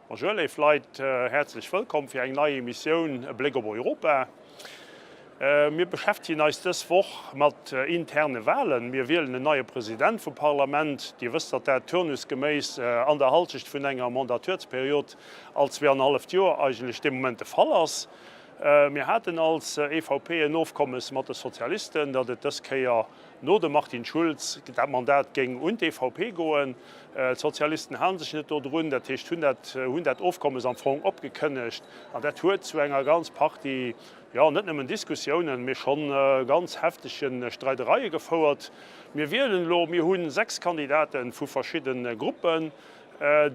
Bonjour léif Leit, häerzlech wëllkomm fir eng nei Emissioun E Bléck op Europa. Mir beschäftegen eis dës Woch mat interne Walen. Mir wielen en neie President vum Parlament. Dir wësst, datt dat turnusgeméiss an der Halschecht vun enger Mandatursperiod all zweeanenhalleft Joer eigentlech dee Moment de Fall ass. Mir haten als EVP en Ofkommes mat de Sozialisten, datt et dës Kéier no dem Martin Schulz dat Mandat géing un d'EVP goen. D'Sozialisten hale sech net do drun, dat heescht hunn dat hunn dat Ofkommes am Fong opgekënnegt an dat huet zu enger ganz Partie, jo net nëmmen Diskussiounen, mee schonn ganz heftege Streidereie gefouert. Mir wielen elo, mir hu 6 Kandidate vu verschidde Gruppen.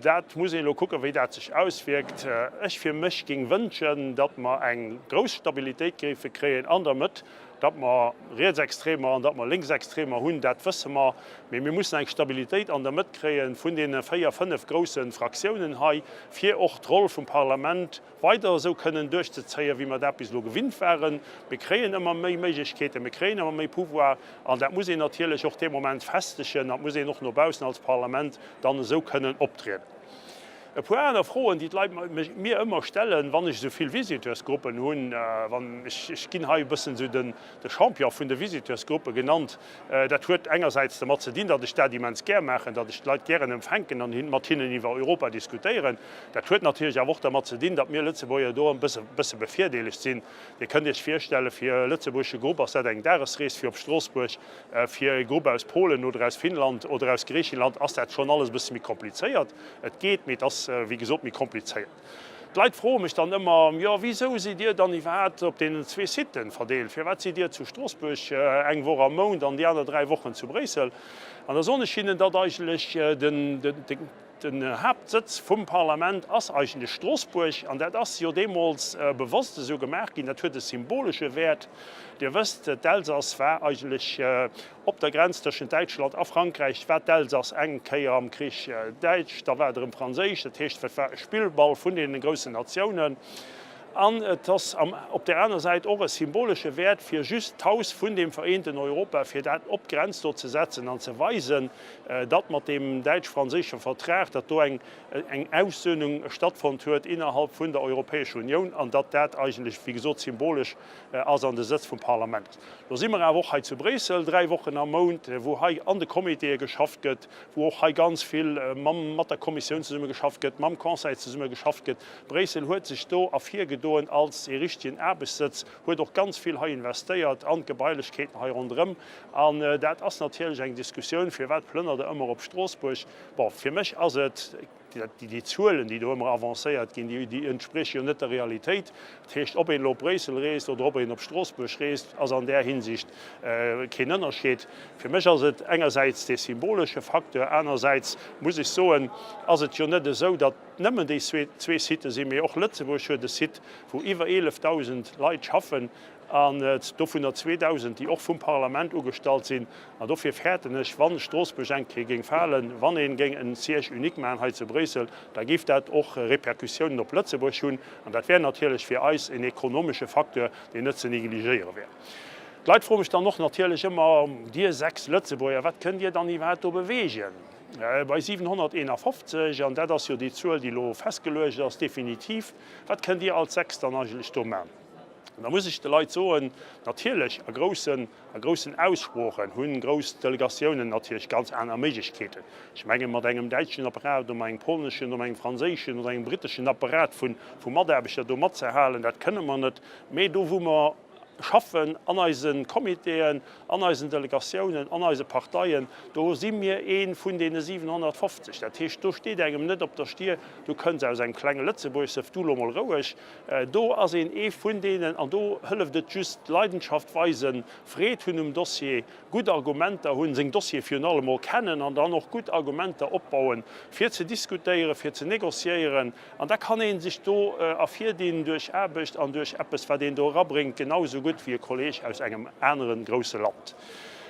Dat muss een elo kucken, wéi dat sech auswierkt. Ech fir mech géing wënschen, datt mer eng grouss Stabilitéit géife kréien an der Mëtt, datt mer Rietsextremer an datt mer Lénksextremer hunn, dat wësse mer. Mee mir mussen eng Stabilitéit an der Mëtt kréie vun deene véier, fënnef grousse Fraktiounen hei, fir och d'Roll vum Parlament weider esou kënnen duerchzezéien, wéi mer dat bis elo gewinnt waren. Mir kréien ëmmer méi Méiglechkeeten, mir kréien ëmmer méi Pouvoir an dat muss een natierlech och dee Moment festegen an muss een och no baussen als Parlament dann esou kënnen optrieden. E puer aner Froen, déi d'Leit mir ëmmer stellen, wann ech esou vill Visiteursgruppen hunn, wann ech, ech ginn hei e bëssen esou den de Champion vun de Visiteursgruppe genannt. Dat huet engersäits dermat ze dinn, datt ech dat immens gär maachen, datt ech d'Leit gären empfänken an mat hinnen iwwer Europa diskutéieren. Dat huet natierlech awer och dermat ze dinn, datt mir Lëtzebuerger do e bësse bevirdeelegt sinn. Dir kënnt Iech virstellen, fir e lëtzebuergesche Grupp ass dat eng Dagesrees fir op Stroossbuerg, fir e Grupp aus Polen oder aus Finnland oder aus Griichenland ass dat schonn alles e bësse méi komplizéiert. Et geet, mee et ass wéi gesot méi komplizéiert. D'Leit froe mech dann ëmmer, Jo, wisou sidd Dir dann iwwerhaapt op deenen zwee Siten verdeelt? Firwat sidd Dir zu Stroossbuerg eng Woch am Mount an déi aner 3 Wochen zu Bréissel? An da soen ech hinnen, datt eigentlech den Haaptsëtz vum Parlament ass eigentlech Stroossbuerg. An dat ass jo deemools bewosst esou gemaach ginn. Dat huet e symbolesche Wäert. Dir wësst, d'Elsass war eigentlech Op der Grenz tëschent Däitschland a Frankräich war d'Elsass eng Kéier am Krich däitsch, da war et erëm franséisch. Dat heescht, et war e Spillball vun deene groussen Natiounen. An et ass op där aner Säit och e symbolesche Wäert, fir just d'Haus vun deem vereenten Europa, fir dat op d'Grenz do ze setzen an ze weisen, datt mat deem däitsch-franséische Vertrag, datt do eng Aussöhnung stattfonnt huet innerhalb vun der Europäescher Unioun an datt dat eigentlech, wéi gesot, symbolesch ass an de Sëtz vum Parlament ass. Lo si mer awer och hei zu Bréissel 3 Wochen am Mount, wou hei an de Comitéë geschafft gëtt, wou och hei ganz vill mam mat der Kommissioun zesumme geschafft gëtt, mam Conseil zesumme geschafft gëtt. Bréissel huet sech do ervirgedoen als ee richtegen Aarbechtssëtz, huet och ganz vill hei investéiert an d'Gebailechkeeten hei ronderëm. An dat ass natierlech eng Diskussioun, Firwat plënnert Der ëmmer op Stroossbuerg? Bon, fir mech ass et Déi Zuelen, déi do ëmmer avancéiert ginn, déi entsprieche jo net der Realitéit. Dat heescht, ob een elo op Bréissel reest oder ob een op Stroossbuerg reest, ass an där Hinsicht keen Ënnerscheed. Fir mech ass et engersäits dee symbolesche Facteur, anersäits muss ech soen, ass et jo net esou, datt nëmmen déi zwee Sitë sinn, mee och Lëtzebuerg huet e Site, wou iwwer 11.000 Leit schaffen. an dovunner 2.000, déi och vum Parlament ugestallt sinn. An dofir fäerten ech, wa Stroossbuerg eng Kéier géing falen, wann ee géing en Siège unique maachen hei zu Bréissel, da géif dat och Répercussiounen op Lëtzebuerg hunn. An dat wär natierlech fir eis en ekonomesche Facteur, deen net ze negligéiere wär. D'Leit froe mech dann och natierlech ëmmer, Dir 6 Lëtzebuerger, wat kënnt Dir dann iwwerhaapt do beweegen? Bei 751, an dat ass jo déi Zuel, déi elo festgeluecht ass, definitiv, wat kënnt Dir als 6 dann eigentlech do maachen? An da muss ech de Leit soen, natierlech a groussen, a groussen Aussproochen hu grouss Delegatiounen natierlech ganz aner Méiglechkeeten. Ech menge mat engem däitschen Apparat oder mat engem polneschen oder engem franséischen oder engem briteschen Apparat vu Mataarbechter do matzehalen, dat kënne mer net. Mee do wou mer schaffen, an eise Comitéen, an eisen Delegatiounen, an eise Parteien, do si mir ee vun deene 750. Dat heescht, do steet engem net op der Stier, du kënns aus engem klenge Lëtzebuerg, sëff du lo mol roueg. Do ass een ee vun deenen, an do hëlleft et just, Leidenschaft weisen, Freed hunn um Dossier, gutt Argumenter hunn, seng Dossiere virun allem mol kennen an dann och gutt Argumenter opbauen, fir ze diskutéieren, fir ze négociéieren. An da kann ee sech do ervirdinn duerch Aarbecht an duerch eppes, wat een do erabréngt, genau esou gutt wéi e Kolleeg aus engem anere grousse Land.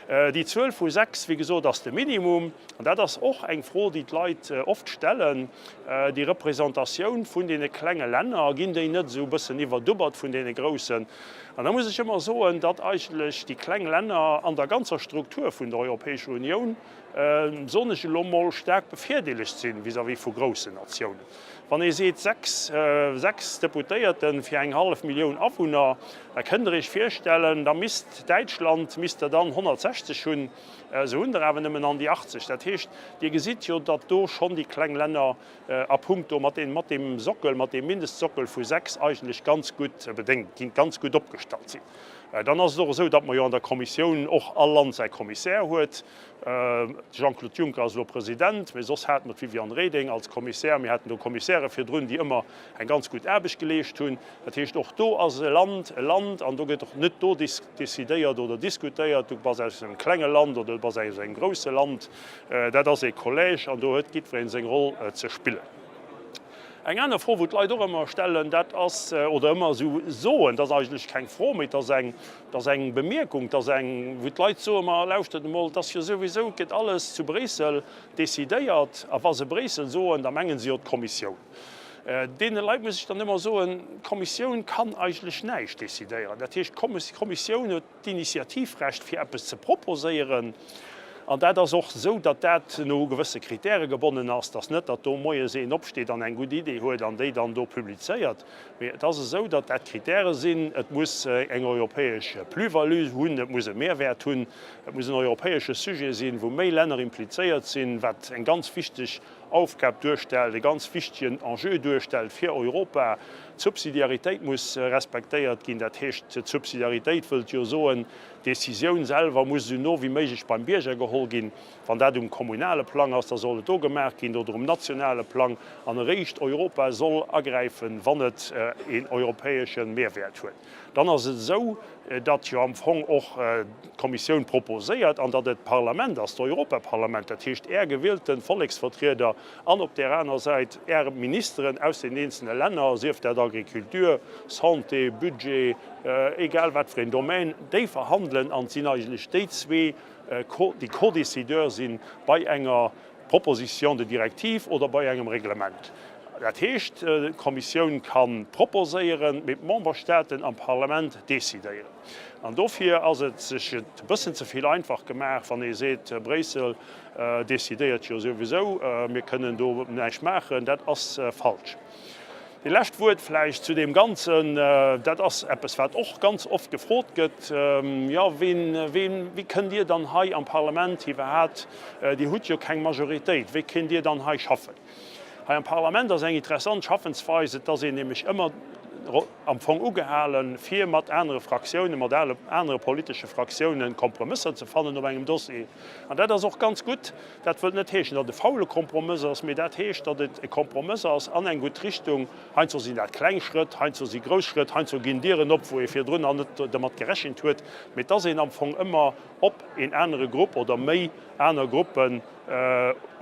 Déi Zuel vu 6, wéi gesot, ass de Minimum. An dat ass och eng Fro, déi d'Leit oft stellen, déi Représentatioun vun deene klenge Länner, ginn déi net esou e bëssen iwwerdubbert vun deene groussen? An da muss ech ëmmer soen, datt eigentlech déi kleng Länner an der ganzer Struktur vun der Europäescher Unioun, soen ech elo mol, staark bevirdeelegt sinn vis-à-vis vu groussen Natiounen. Wann ee seet 6, 6 Deputéierte fir eng hallef Millioun Awunner, da kënnt Der Iech virstellen, da misst Däitschland, misst der dann 160 hunn, se hunn der awer nëmmen an déi 80. Dat heescht, Dir gesitt jo, datt do schonn déi kleng Länner a puncto mat deem, mat deem Sockel, mat deem Mindestsockel vu 6 eigentlech ganz gutt bedéngt ginn, ganz gutt opgestallt sinn. Dann ass et och esou, datt mer jo an der Kommissioun och all Land säi Kommissär huet. De Jean-Claude Juncker ass elo President, mee soss hate mer d'Viviane Reding als Kommissär. Mir haten do Kommissäre virdrun, déi ëmmer eng ganz gutt Aarbecht geleescht hunn. Dat heescht, och do ass e Land e Land an do gëtt och net do decidéiert oder diskutéiert, du bass aus engem klenge Land oder du bass aus engem grousse Land. Dat ass ee Collège an do huet jiddweree seng Roll ze spillen. Eng aner Fro, wou d'Leit och ëmmer stellen, dat ass, oder ëmmer esou soen, dat ass eigentlech keng Fro, mee et ass eng, et ass eng Bemierkung, et ass eng, wou d'Leit soen, ma lauschtert emol, et ass jo souwisou, et gëtt alles zu Bréissel decidéiert. A wa se Bréissel soen, da mengen se jo d'Kommissioun. Deene Leit muss ech dann ëmmer soen, d'Kommissioun kann eigentlech näischt decidéieren. Dat heescht, d'Kommissioun huet d'Initiativrecht fir eppes ze proposéieren, an dat ass och esou, datt dat no gewësse Kritäre gebonnen ass, datt net, datt do moies een opsteet an eng gutt Idee huet an déi dann do publizéiert, mee et ass esou, datt dat Kritäre sinn, et muss eng europäesch Plus-value hunn, et muss e Mehrwäert hunn, et muss en europäesche Sujet sinn, wou méi Länner implizéiert sinn, wat eng ganz wichteg Aufgab duerstellt, e ganz wichtegen Enjeu duerstellt fir Europa. D'Subsidiaritéit muss respektéiert ginn. Dat heescht, d'Subsidiaritéit wëllt jo soen, d'Décisioun selwer muss esou no wéi méiglech beim Bierger geholl ginn. Wann dat um kommunale Plang ass, da soll et do gemaach ginn oder um nationale Plang. An eréischt Europa soll agräifen, wann et een europäesche Mehrwäert huet. Dann ass et esou, datt jo am Fong och d'Kommissioun proposéiert an datt et d'Parlament ass, d'Europaparlament, dat heescht Är gewielte Volleksvertrieder an op där aner Säit Är Ministeren aus den eenzelne Länner, sief dat Agriculture, Santé, Budget, egal wat fir een Domaine, déi verhandelen an et sinn eigentlech déi zwee, déi Co-décideurs si bei enger Proposition de directive oder bei engem Reglement. Dat heescht, d'Kommissioun ka proposéieren, mee d'Memberstaaten am Parlament decidéieren. An dofir ass et sech et e bëssen ze vill einfach gemaach, wann ee seet, Bréissel decidéiert jo souwisou, mir kënnen do näischt maachen. Dat ass falsch. Déi lescht Wuert vläicht zu deem Ganzen, dat ass eppes, wat och ganz oft gefrot gëtt, Jo, ween, ween, wéi kënnt Dir dann hei am Parlament iwwerhat, Dir hutt jo keng Majoritéit, wéi kéint Dir dann hei schaffen? Hei am Parlament ass eng interessant Schaffensweis, et ass een nämlech ëmmer am Fong ugehalen, fir mat anere Fraktiounen, mat anere politesche Fraktiounen Kompromësser ze fannen op engem Dossier. An dat ass och ganz gutt. Dat wëllt net heeschen, datt e faule Kompromëss ass, mee dat heescht, datt et e Kompromëss ass an eng gutt Richtung. Heiansdo sinn dat kleng Schrëtt, heiansdo si grouss Schrëtt, heiansdo ginn Dieren op, wou ee virdrun nach net dermat gerechent huet. Mee et ass een am Fong ëmmer op een anere Grupp oder méi aner Gruppen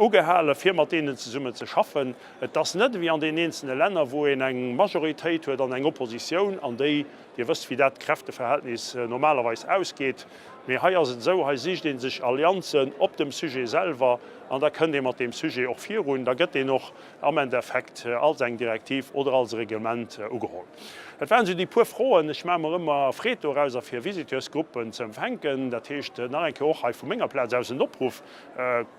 ugehale fir mat deenen zesummen ze schaffen. Et ass net ewéi an den eenzelne Länner, wou een eng Majoritéit huet an eng Oppositioun an déi, Dir wësst wéi dat Kräfteverhältnis normalerweis ausgeet. Mee hei ass et esou, hei sicht ee sech Allianzen op dem Sujet selwer an da kënnt ee mat deem Sujet och virun. Da gëtt deen och am Endeffekt als eng Direktiv oder als e Reglement ugeholl. Dat waren esou déi puer Froen. Ech maache mer ëmmer Freed dorauser, fir Visiteursgruppen ze empfänken. Dat heescht, nach eng Kéier och hei vu menger Plaz aus en Opruff,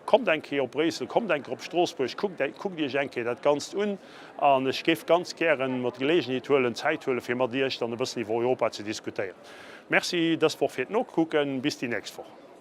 Kommt eng Kéier op Bréissel, kommt eng Kéier op Stroossbuerg, kuckt, kuckt Iech eng Kéier dat Ganzt un. An ech géif ganz gären mer d'Geleegenheet huelen, Zäit huelen, fir mat Iech dann e bëssen iwwer Europa ze diskutéieren. Merci dës Woch fir d'Nokucken. Bis déi nächst Woch.